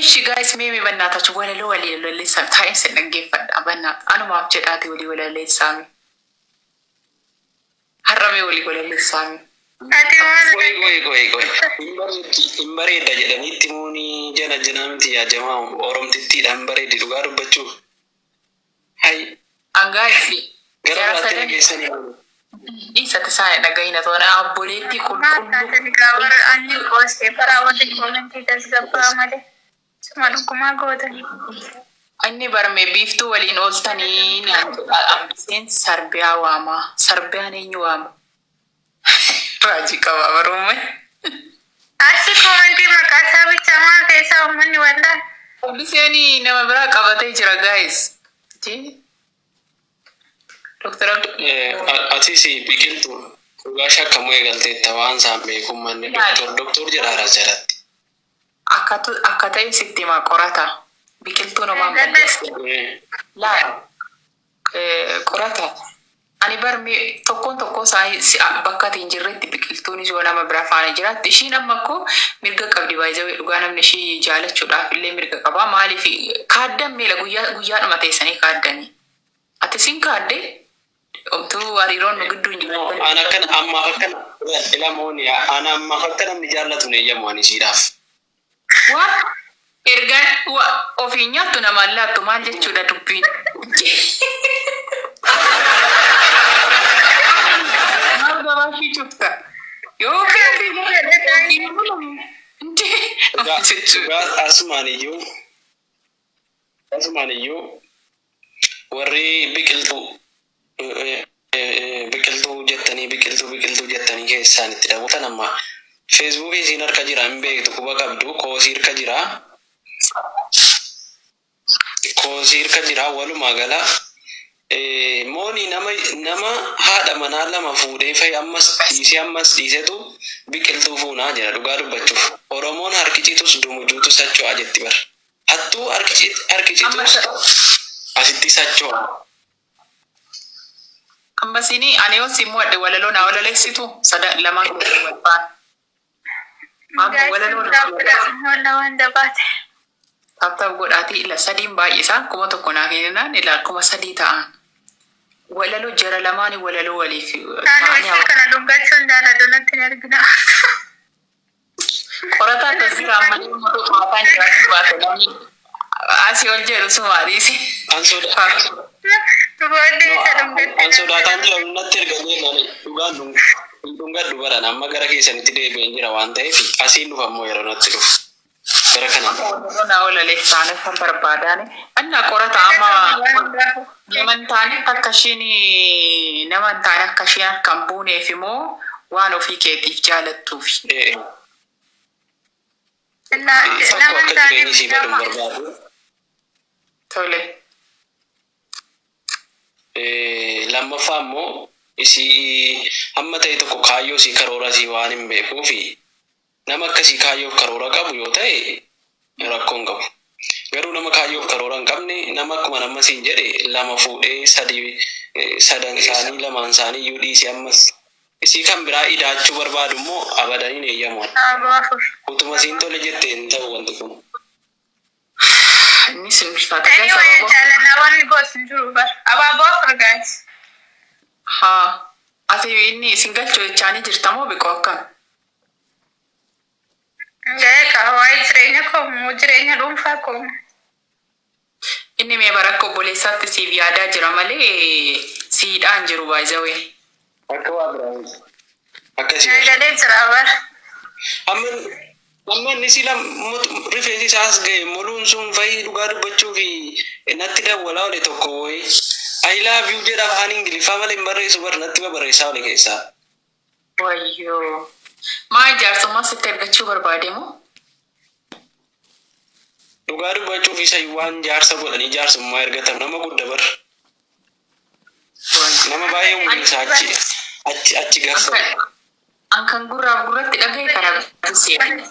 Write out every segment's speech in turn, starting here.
Ishi guys, mee mee bannaatachu walaloo walii walaleessaa, taa'een sin dhaggeeffadha. Bannaat anumaaf jedhaati walii walaleessaami. Har'a mee walii walaleessaami. Ati maal? Qoy, qoy, qoy, qoy. Hin bareeddi, hin bareedda jedhanii itti muuni jana janaa miti yaa jamaa, Oromtittiidha, hin bareeddi dhugaa dubbachuuf. Hay. An guys Gara jara biraatti na sadan geessanii. Dhiisati isaan dhagahina toona abboleettii Maal qulqulluu. taatani gaafara anni qoosee bara wanti comment tasgabbaa malee. Suma dhugumaa gootani. Inni barme biiftuu waliin ooltanii naan jedha. Abdiseen Sarbiyaa waama. Sarbiyaan eenyu waama? Raajii qaba baruume. Achi comment maqaa isaa bichaa maal ta'e uummanni wallaan. Abdiseen nama biraa qabatee jira, guys. Doktora. Atis biqiltuu dhugaa shakkamuu eegalteetta, waan isaan beekummanni doktor doktor jedhaara jalatti. Akka ta'e sitti hima, qorata. Biqiltuu namaan balleesse. Laal, qorata. Ani barme tokkoon tokkoo isaanii bakka ati hin jirretti biqiltuunis yoo nama bira faana jiraatti, ishiin amma akkoo mirga qabdi baay'ee dhugaa, namni ishii jaalachuudhaaf illee mirga qaba. Maaliif kaaddan meela guyyaa guyyaadhuma teessanii kaaddanii? Ati sin kaadde, omtuu hariiroon nu gidduu hin jiru. An akkana ammaaf akkana ilamooni, ana ammaaf akka namni jaallatu hin eeyyamu ani ishiidhaaf. Waa erga ofiin nyaattu namaan laattu, maal jechuudha dubbiin? Maal gabaashii cufta? Yoo ofii Dhugaa asumaan iyyuu warri biqiltuu biqiltuu jettanii, biqiltuu biqiltuu jettanii keessaan itti daawwatan, amma Facebookii isiin harka jira hin beektu, quba qabdu, koosii harka jira. Koosii harka jira. Walumaa gala moonii nama haadha manaa lama fuudhee fa'i ammas dhiisee ammas dhiisetu biqiltuu fuunaa jira. Dhugaa dubbachuuf, Oromoon harki citus dumujuutu socho'a jetti bara. Hattuu harki citus asitti socho'a. Ammasini ani yoo si mo'adhe walaloo naa walaleessitu sada lamaan keessa wal faana. Amma walaloo naa walaleessitu. Walla waan dabaate. Tap tap godhaatii ila sadiin baay'isaa, 1000 naa kenninaan ilaal 3000 ta'an. Walaloo jara lamaanii walaloo waliif Ani ta'anii ishee kana dhungachuun jaalladhu, natti hin argina. Qorataa tasira amma maataan jiraachuu baate, namni asii ol jedhu sumaa dhiisi. An soda Booddee isa dhungatte. An sodaataan jira, natti ergamee nani dhugaan hin dhungadhu baran. Amma gara keessanitti deebi'een jira waan ta'eef, asiin dhufa immoo yeroo natti dhufu. Gara kanaan. Walaloo naa walaleessaan san barbaadaani. Anna qorata amma nama hin taane akka ishiin nama hin taane akka ishiin harka hin buuneef immoo waan ofii keetiif jaalattuufi. Sakko akka jireenyi isii badu hin barbaadu. Tole. Lammaffaa immoo isii hamma ta'e tokko kaayyoo isii, karoora isii waan hin beekuufi, nama akkasii kaayyoof karoora qabu yoo ta'e rakkoo hin qabu. Garuu nama kaayyoof karoora hin qabne, nama akkuma nama siin jedhe lama fuudhee sadi sadan isaanii lamaan isaanii iyyuu dhiisee ammas isii kan biraa idaachuu barbaadu immoo abadan hin eeyyamu. Aboo afur. Utuma isiin tole jette hin ta'u wanti kun. Innis hin ulfaata. Anyway, Sababa jaalannaa wanni goos hin jiru bar. Abaaboo afur, guys. Haa. Ati inni isin galchuu jechaanii jirta moo biqoo akkam? Eegaa waa'ee jireenya koo moo jireenya dhuunfaa koo? Inni mee bara akka obboleessaatti siif yaadaa jira malee siidhaan jiru baay'izawee. Akka waa biraa miti. Akkasii. Nagalee jira bar. Amma inni sila rifeensi isaas ga'e moluun sun fa'i, dhugaa dubbachuu fi natti dawwalaa ole tokko wayi. "I love you" jedha, afaan Ingiliffaa malee hin barreessu bar, natti babarreessaa ole keessaa. Wayyoo. Maa jaarsummaa sitti argachuu barbaade moo? Dhugaa dubbachuuf isa waan jaarsa godhanii jaarsummaa ergatan nama gudda bar. Nama baay'ee umriin isaa achi achi achi gaffa. An kan gurraaf gurratti dhagaye kan Abduseen.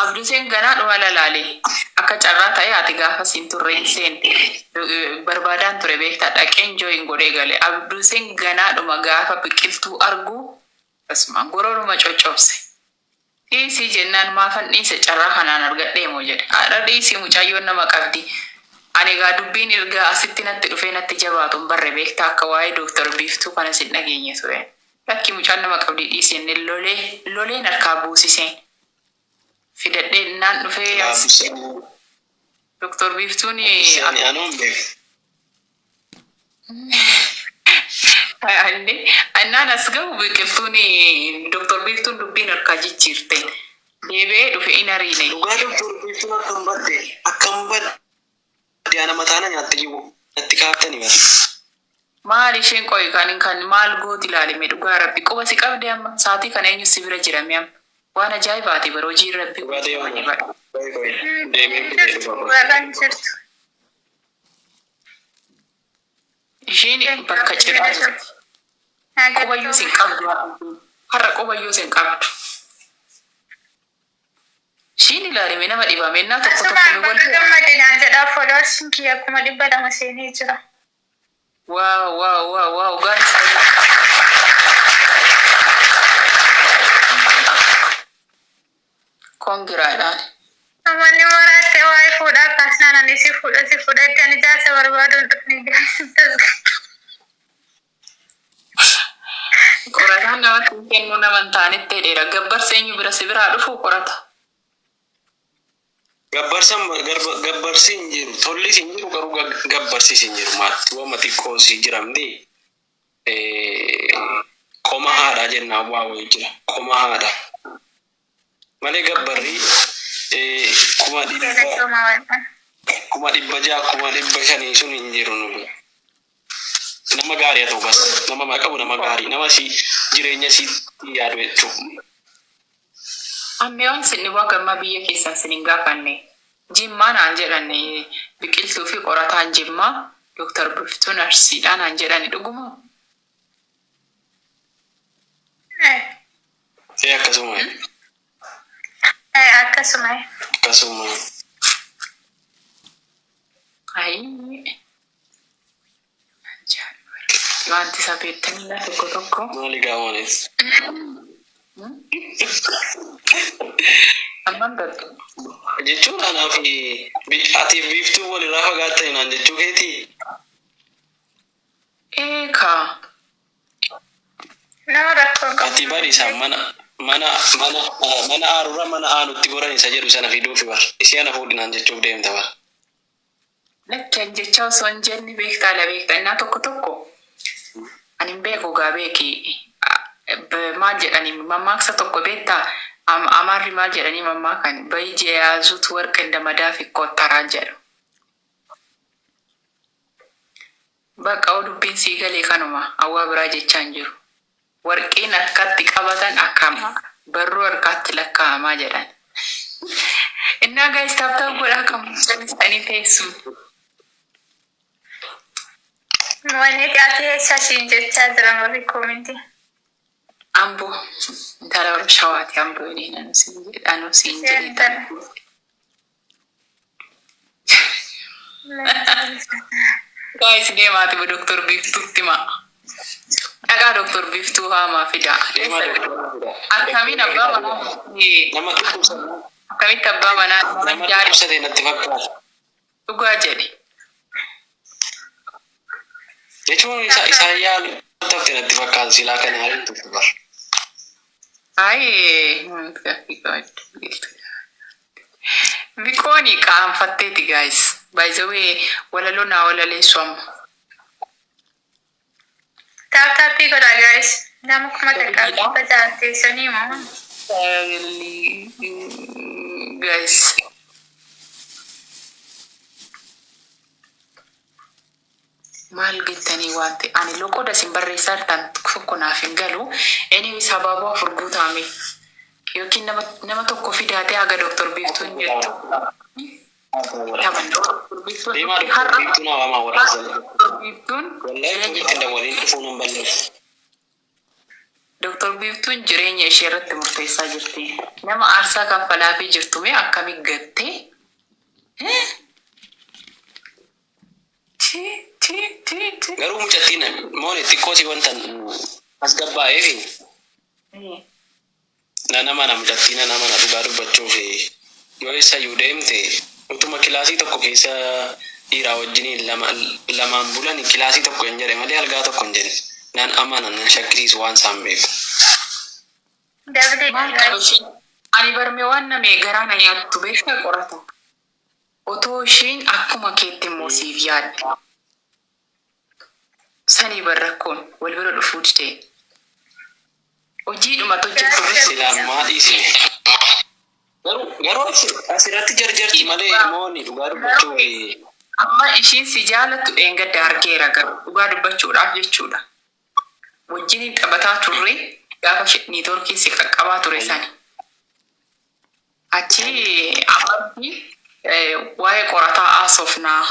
Abduseen ganaa dhuma lalaale. Akka carraa ta'e ati gaafa siin turre hin seenne. Barbaadaan ture beektaa, dhaqeen join godhee gale. Abduseen ganaa dhuma gaafa biqiltuu argu asumaan gororuma coccobse. Dhiisii jennaan maafan dhiise carraa kanaan argadhee moo jedhe. Haadha dhiisii mucayyoon nama qabdi. Ani egaa dubbiin erga asitti natti dhufee natti jabaatu hin barre beektaa akka waa'ee Dooktar Biiftuu kanas hin dhageenye ture. Lakki mucaan nama qabdi dhiisi jennee lolee loleen harkaa buusiseen. Fidadhee innaan dhufee as Dooktar Biiftuun Ani anuu hin beeku. Annaan as gahu biqiltuun Dooktar Biiftuun dubbiin harkaa jijjiirte. Deebi'ee dhufe in ariine. Dhugaa Doktor Biiftuun akkam badde akkam badde ana mataana nyaatte jibu natti kaaftani bar. Maal isheen qoyi kan kan maal gooti ilaalime dhugaa rabbi quba si qabde amma saatii kana eenyu si bira jirame amma waan ajaa'ibaati bara hojiin rabbi Dhugaa deemaa ajaa'iba. Qoyi qoyi deemee fidee Jirtu dhugaa qoyi. dhugaadhaan jirtu. Ishiin bakka cidhaa jirti. Qubayyuu sin qabdu har'a qubayyuu sin qabdu. Ishiin ilaalime nama dhibame innaa tokko tokko Asumaan nu baga wal gammade naan jedhaa followers kiyya 200,000 seenee jira. Wow, guys. Congraadhaan. Namoonni maraatte waa'ee fuudhaa kaasnaan ani si fuudha si fuudha itti ani jaarsa barbaadu hin dhufne jaarsi tasgabba. Qorataan namatti hin kennu nama hin taanetti jedheera. Gabbarsa eenyu bira si biraa dhufu qorata. Gabbarsan gabbarsi hin jiru tollis hin jiru garuu gabbarsis hin jiru maatti wama xiqqoo si jiramti qoma haadhaa jennaan waa wayii jira qoma haadhaa malee gabbarri 600,000 Galatooma waan. 600,000 500,000 sun hin jiru nu bira. Nama gaarii haa ta'u bas nama maa qabu nama gaarii nama si jireenya si yaadu jechuudha. Ammee waan sin dhibaa gammaa biyya keessan sin hin gaafanne. Jimmaa naan jedhan biqiltuu fi qorataan Jimmaa Dooktar Biftuun Arsiidhaa naan jedhani dhuguma. Ee akkasuma. Akkasuma. Akkasuma. Ayii. Wanti isa beektanii tokko tokko. Maali gaamoonis? Amman baddu. Jechuun anaa fi atiif biiftuu walirraa fagaattani naan jechuu keetii? Eekaa. Nama rakkoo qabu. Ati bari isaan mana mana mana mana aarurra mana aanutti goran isa jedhu sana fiduufi bar. Isii ana fuudhi naan jechuuf deemta bar. Lakki jecha osoo hin jenne beektaa la beektaa innaa tokko tokko ani hin beeku gaa beeki maal jedhanii mammaaksa tokko beektaa Amaarri maal jedhanii mammaakan በእጅ የያዙት ወርቅ እንደ መዳፍ ይቆጠራል jedhu. Bakka dubbiin sii galee kanuma hawaa biraa jechaa hin jiru. Warqeen harkatti qabatan akka barruu harkaatti lakkaa'amaa jedhan. Innaa guys tap tap godhaa kan callisanii teessu. Wanni ati eessa siin jechaa jiran warri koomintii. Amboo intala warra shawaati amboo jedheen anu siin jedhe anu siin jedhe. Intala. Guys deemaati Dooktor Biiftuutti himaa. Dhaqaa Dooktor Biiftuu haamaa fidaa. Deemaa. Akkamiin abbaa manaa Nama dhukkubsate akkamitti abbaa manaa nama dhukkubsate natti fakkaata. Dhugaa jedhe. Jechuun isa isaan yaalu tafte natti fakkaata silaa kana haalli turte bar. Ayi Biqooni qaanfatteeti guys. By the way walaloo naa walaleessu amma. Tap tapii godhaa guys. Nama 1600 teessanii moo? Guys. Maal jettanii waan ta'e ani loqoda isin barreessaa jirtan tokko naaf hin galu. Anyways habaaboo afur guutaame yookiin nama nama tokko fidaatee haga Dooktor Biiftuun jettu. Taphan Dooktor Biiftuun Deemaa har'a Biiftuu naa waamaa warra sana. Dooktor Biiftuun Wallahi tuulitti hin dawwaliin dhufuun hin balleessu. Dooktor Biiftuun jireenya ishee irratti murteessaa jirti. Nama aarsaa kaffalaafii jirtu mee akkami gattee? Ti ti ti ti. Garuu mucattiin moone xiqqoo si wanta as gabbaa'eefi Nan amana, mucattii nan amana. Dhugaa dubbachuuf, yoo eessayyuu deemte, utuma kilaasii tokko keessa dhiiraa wajjiniin lama lamaan bulan, kilaasii tokko hin jedhe malee algaa tokko hin jenne. Nan amana, nan shakkisiisu waan isaan beeku. Dablee. Maal qaba ishiin? Ani barme waan namee garaa na nyaattu beektaa, qorata? Otoo ishiin akkuma keetti immoo siif yaadde. Sanii bar rakkoon wal bira dhufuu didee. Hojiidhuma hojjettu irratti. Silaan maa dhiisine? Garuu asirratti jarjarti malee mooni, dhugaa dubbachuuf. Amma ishiin si jaalattu dheengadda argeera garuu, dhugaa dubbachuudhaaf jechuudha. Wajjiniin taphataa turre, gaafa networkiin si qaqqabaa ture sani. Achi ammatti waa'ee qorataa haasofnaa.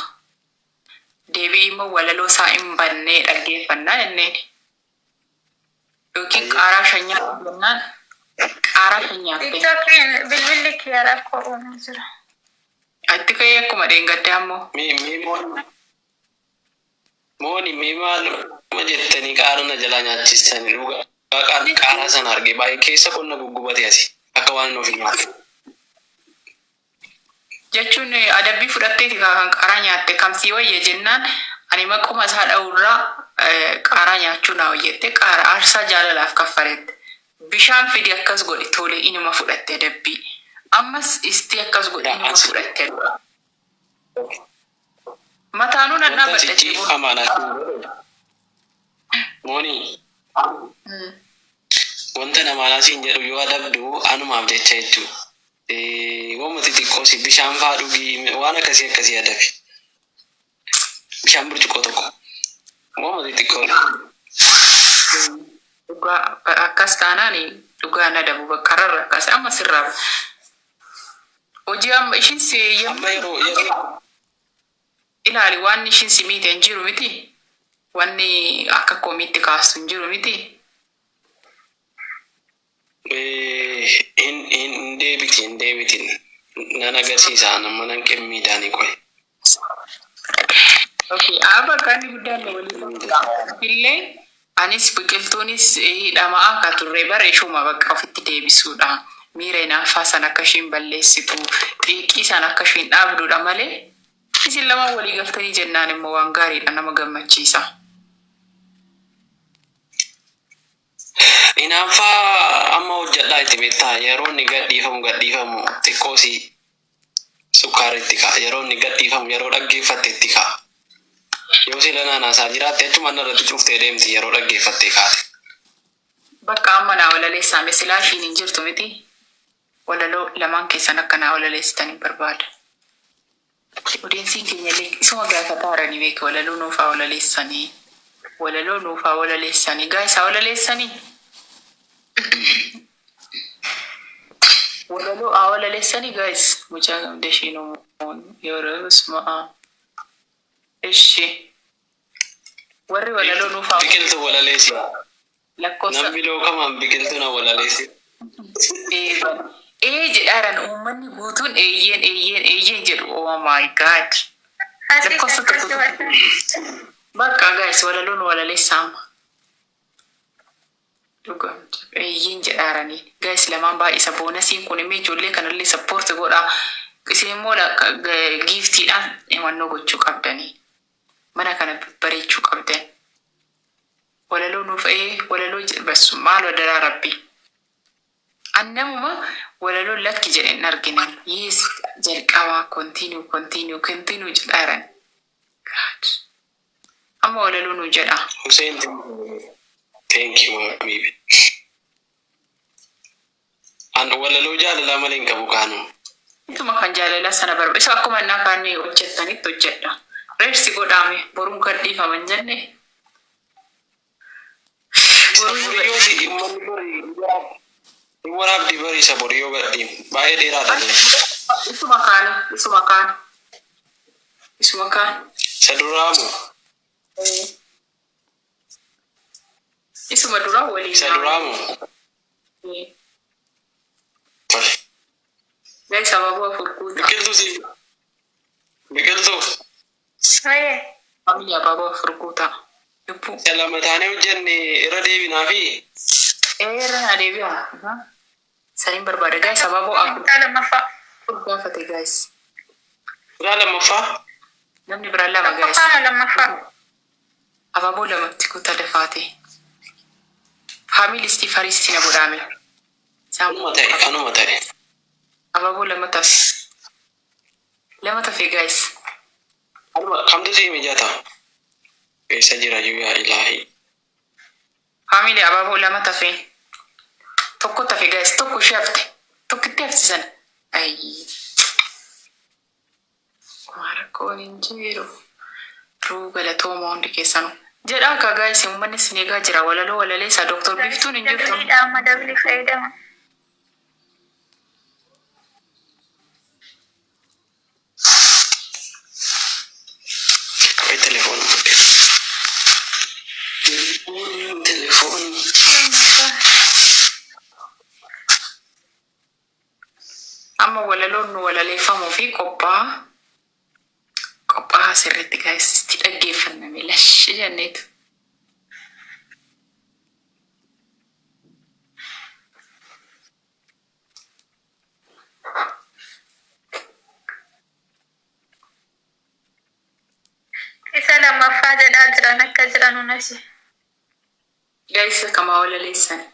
Deebii immoo walaloo isaa hin bannee dhaggeeffannaa jenneen. Yookiin qaaraa shanyaa jennaan qaaraa shanyaatte. TikTokiin bilbilli kiyya rakkoo uumee jira. Itti ka'ee akkuma dheengaddaa immoo. Mi mooni mooni, mi maaluma jettanii qaara na jalaa nyaachistanii? Dhugaa qaaraa sana arge baay'ee keessa qonna guggubate asi akka waan hin ofii nyaate. Jechuun adabbii fudhatteeti kan qaaraa nyaatte. Kamsii wayya jennaan, ani maquma isaa dha'urraa qaaraa nyaachuu naa hojjette, qaaraa aarsaa jaalalaaf kaffalette. Bishaan fidi akkas godhi, tole, inuma fudhatte adabbii. Ammas istii akkas godhi, inuma fudhatte. Mataanuu nan Wanta dhaabbadha. sichi amaanaa mooni, wanta namaanaa siin jedhu, yoo adabdu anumaaf jecha jechuudha. Wamma xixiqqoo si bishaan faa dhugii, waan akkasii akkasii adabi. Bishaan burcuqqoo tokko. Wamma xixiqqoo. Dhugaa akkas taanaan dhugaa na dabu bakka akkas amma sirraa hojii amma ishiin si Amma yeroo ilaali, waan ishiin si miite hin jiru miti, wanni akka komiitti kaastu hin jiru miti. Hin deebiti, hin deebitin, nan agarsiisa, amma nan qimmiidhaani qoy. Okay, bakka inni guddaan waliin illee anis biqiltuunis hidhamaa akka turre bara ishuma bakka ofitti deebisuudha. Miira hinaaffaa sana akka ishiin balleessitu, xiiqii sana akka ishiin dhaabduudha malee, isin lamaan walii galtanii jennaan immoo waan gaariidha, nama gammachiisa. Hinaaffaa amma hojjedhaa itti beektaa, yeroo inni gadhiifamu xiqqoosi sukkaara itti ka'a, yeroo inni gadhiifamu, yeroo dhaggeeffatte itti ka'a. Yoo sila naanaasaa jiraatte, achuma irratti cuftee deemti yeroo dhaggeeffatte kaate. Bakka amma naa walaleessaa misilaa ishiin hin jirtu miti. Walaloo lamaan keessan akka naa walaleessitan hin barbaada. Audienceiin keenya illee isuma gaafataa jiranii beeku, walaloo nuufaa walaleessanii. Walaloo nuufaa walaleessanii. Gaa isaa walaleessanii. Walaloo haa walaleessanii, guys. Mucaa gamdashiin yeroo isuma. Ishi. Warri walaloo nuufaa Biqiltuu walaleessi. Lakkoofsa. Namni lookamaan biqiltuu na walaleessi. Ee jedhaaran, uummanni guutuun eeyyeen, eeyyeen, eeyyeen jedhu. Oh my God. Asii Lakkoofsa akkasii tokko. wata. Bakka guys, walaloon walaleessaa amma. Dhugaa eeyyeen jedhaaranii. Guys, lamaan baay'isa bonusiin kun immoo ijoollee kanallee support godhaa. Isin immoo giftiidhaan himannoo gochuu qabdanii. Mana kana bareechuu qabdan. Walaloo nuuf ee walaloo bassu maal wadaraa rabbi. Annamuma walaloo lakki jedhe hin argine. Yes, jalqabaa, continue, continue, continue jedhaaran. God. Amma walaloo nuu jedha. Hussein, thank you, habibi. An walaloo jaalalaa malee hin qabu kaanu. Ituma kan jaalalaa sana barbaada. Isa akkuma innaa kaanii hojjettanitti hojjedha. Reersi godhaame boruun kan dhiifaman jenne. Boruu yoo Borii yoo si uummanni borii hin waraabdi, barii isa borii yoo gadhiin baay'ee dheeraadha. Isuma kaan, isuma kaan. Isuma kaan. Isa duraamu. Isuma duraa waliin. Isa duraamu. Tole. Guys, abaaboo afur guutaa. Biqiltuu si biqiltuu. Wayee. Family, abaaboo afur guutaa. Lubbuu. Isa lama taanee hojjenne irra deebinaa fi Eerra naa deebi'a. Saniin barbaada guys, abaaboo afur Kutaa lammaffaa. gaafate guys. Kutaa lammaffaa. Namni biraa lama guys. Tokkoffaa moo lammaffaa? Abaaboo lamatti kutaa dafaate. Family istii fariisti na godhaame. Anuma ta'e, anuma ta'e. Abaaboo lama tafe. Lama tafe guys. Anuma kamtu sii mijata? Eessa jira iyyuu yaa ilaahi. Family, abaaboo lama tafe. Tokko tafe guys. Tokko ishee hafte. Tokkitti hafti sana. Ayyi. Rakkoon hin jiru. Ruu galatooma hundi keessanuu. Jedhaa akka guys, uummanni isin eegaa jira. Walaloo walaleessa Dooktor Biiftuun hin jirtu. Double dha, amma double fayyadama. Qabee telefoona fudhe. Telefoonii, telefoonii. Lammaffaa. Amma walaloon nu walaleeffamuu fi qophaa sirriitti guys itti dhaggeeffanname lashi jenneetu. Isa lammaffaa jedhaa jiran akka jiran unasi. Guys, kamaa walaleessan.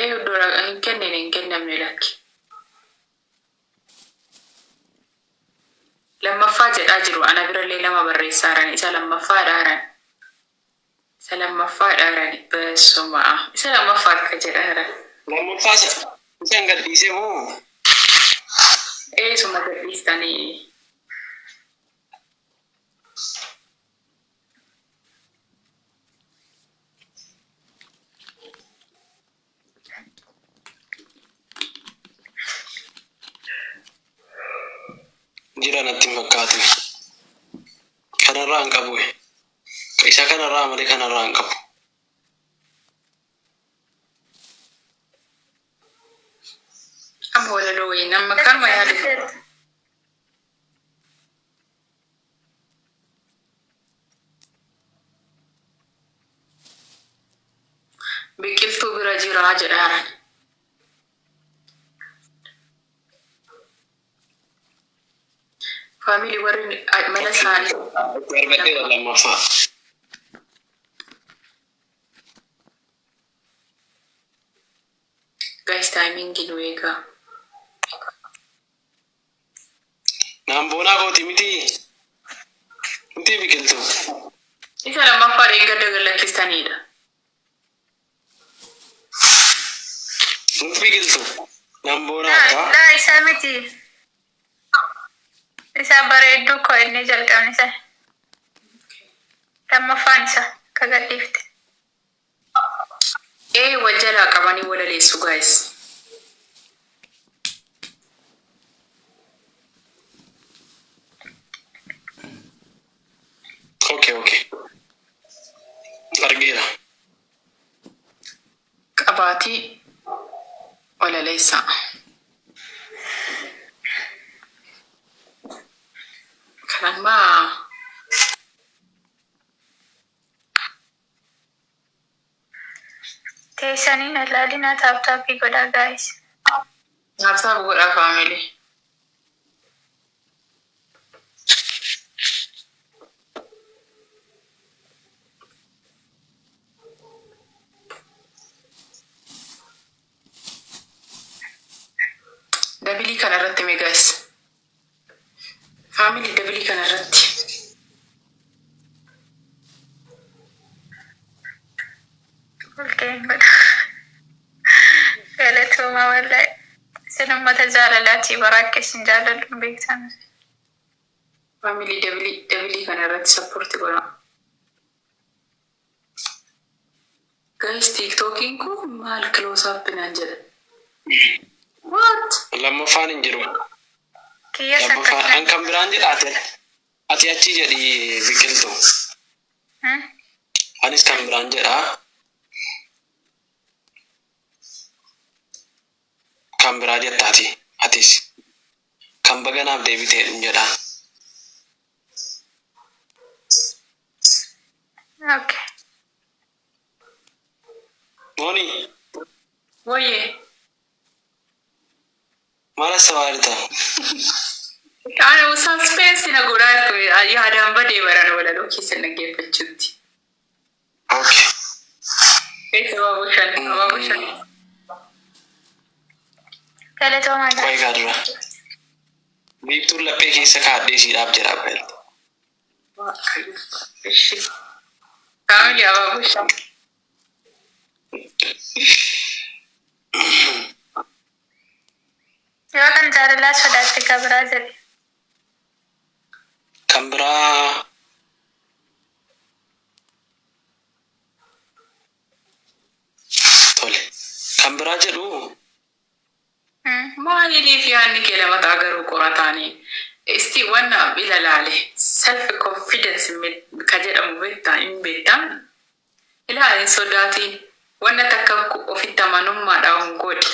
Ee, iddoo hin kennine, hin kennamne lakki. Lammaffaa jedhaa jiru, ana birallee lama barreessaa jiran, isa lammaffaa dhaaran. Isa lammaffaa dhaaran, besuma isa lammaffaa akka jedhaa jiran. Lammaffaa isaan gadhiisee moo? Eesuma gadhiistanii. Jira natti hin fakkaatu. Kanarraa hin qabu. Isa kanarraa malee kanarraa hin qabu. Amma walaloo wayii nama kanuma yaadu. Biqiltuu bira jira jedhaaran. Family, warri mana isaanii. Argadheera lammaffaa. Guys, timing nu eegaa. Naan boonaa kooti miti. Miti, biqiltuu. Isa lammaffaa dheengadda gallakkistanidha. Miti, biqiltuu. Naan boonaa ta'a. Laa, isa miti. Isa bareedduu koo inni jalqabni isa. Lammaffaan isa ka gadhiifte. Ee, wal jalaa qabanii walaleessu guys. Okay. Argeera. Qabaatii walaleessaa. Kan ammaa Teessanii na ilaalinaa, tap tap godhaa guys. Tap tap godhaa family. Double kana irratti mee guys. Family, double kana irratti. Walga'ii godha. Galatooma wallahi. Isin uummata jaalalaati, bara akka isin jaaladhu hin beektan. Family, double kana irratti support godhaa. Guys, TikTokiin kun maal close up naan jedha. What? Lammaffaan hin jiru. Kiyyas Lammaffaan akkasuma. an kan biraan jedha, ati achi jedhi, biqiltuu. Hmm? Anis kan biraan jedha. Kan biraa jetta ati atis. Kan baganaaf deebitee jedha. Okay. Mooni Wayyee. maal assabaarita? Ana suspense na godhaa jirtu yaadaan badee baran walaloo keessa dhaggeeffachuutti. Okay. Keessa abaaboo shan abaaboo shan. Galatoomaa Qo'ee jira. kaa dura. Biiftuun laphee keessa kaadhee siidhaaf jedha abbeelta. Ishi. Kaamili abaaboo shan. Yoo kan jaalalaa sodaatte ka biraa jedhe. Kan biraa tole. Kan biraa jedhu Maaliif yaadni kee lama ta'a garuu qorataanii? Isti wanna ilalaale self confidence ka jedhamu beektaa hin beektaa? Ilaali hin sodaatiin wanna takka ofitti amanummaadhaan hin godhi.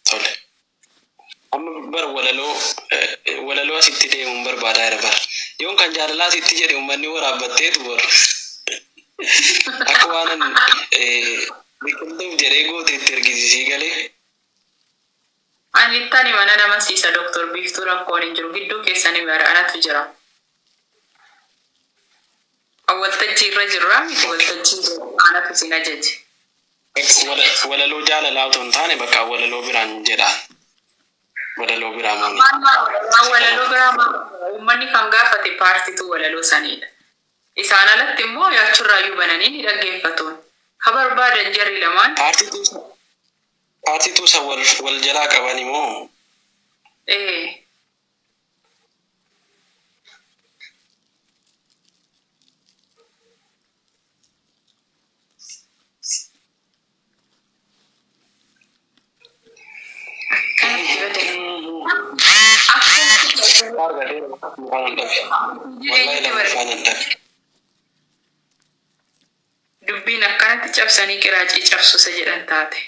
Tole. Amma bar walaloo walaloo asitti deemuun barbaadaa jira bar. Yoon kan jaalalaa asitti jedhe uummanni waraabbatteetu bar. Akka waan biqiltuuf jedhee gooteetti ergisisii galee. Ani ittani mana nama siisa Doktor Biiftuu rakkoon hin jiru gidduu keessanii bara anatu jira. Waltajjii irra jirra miti waltajjii anatu sin ajaje. Walaloo jaalalaa otoo hin taane bakka walaloo biraan jedha. Walaloo biraa mooni. Walaloo biraa uummanni kan gaafate paartituu walaloo sanidha. Isaan alatti immoo yaachurraayyuu bananii ni dhaggeeffatuun. Ka barbaadan jarri lamaan. Paartituu isa wal jalaa qaban immoo Ee. Akkanatti bade. Argateera lammaffaan dhabe. Wallahi lammaffaan dhabe. Dubbiin akkanatti cabsanii qiraacii cabsusa jedhan taate.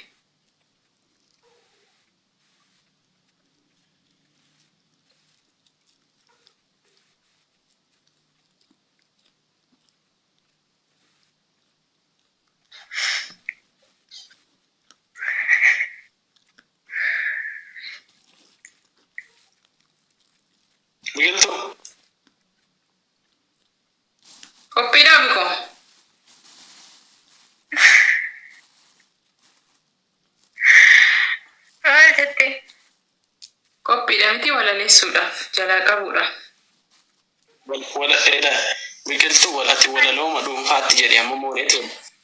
Biqiltuu. Qophiidhaa biko. Maal jette? Qophiidha miti walaleessuudhaaf jalaa qabuudhaaf. Wala edha biqiltuu wal ati walalooma dhuunfaatti jedhe amma mooneeti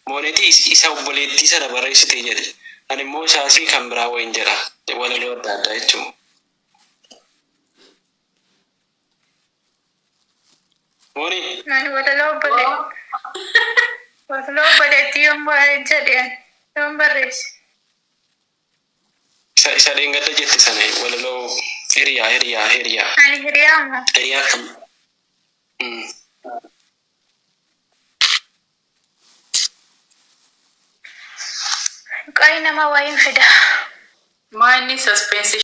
mooneetii isa obboleettii sana barreessite jedhe ani immoo isaasii kan biraa wayin jedha walaloo adda addaa jechuun. Mooni Nani walaloo obbolee. Walaloo obboleettii yoom jedhe yoom barreesse? Isa dheengadda jette sana walaloo hiriyaa hiriyaa hiriyaa Ani hiriyaa moo? Hiriyaa kam? Qo'i nama wayiin fida. Maa inni suspense.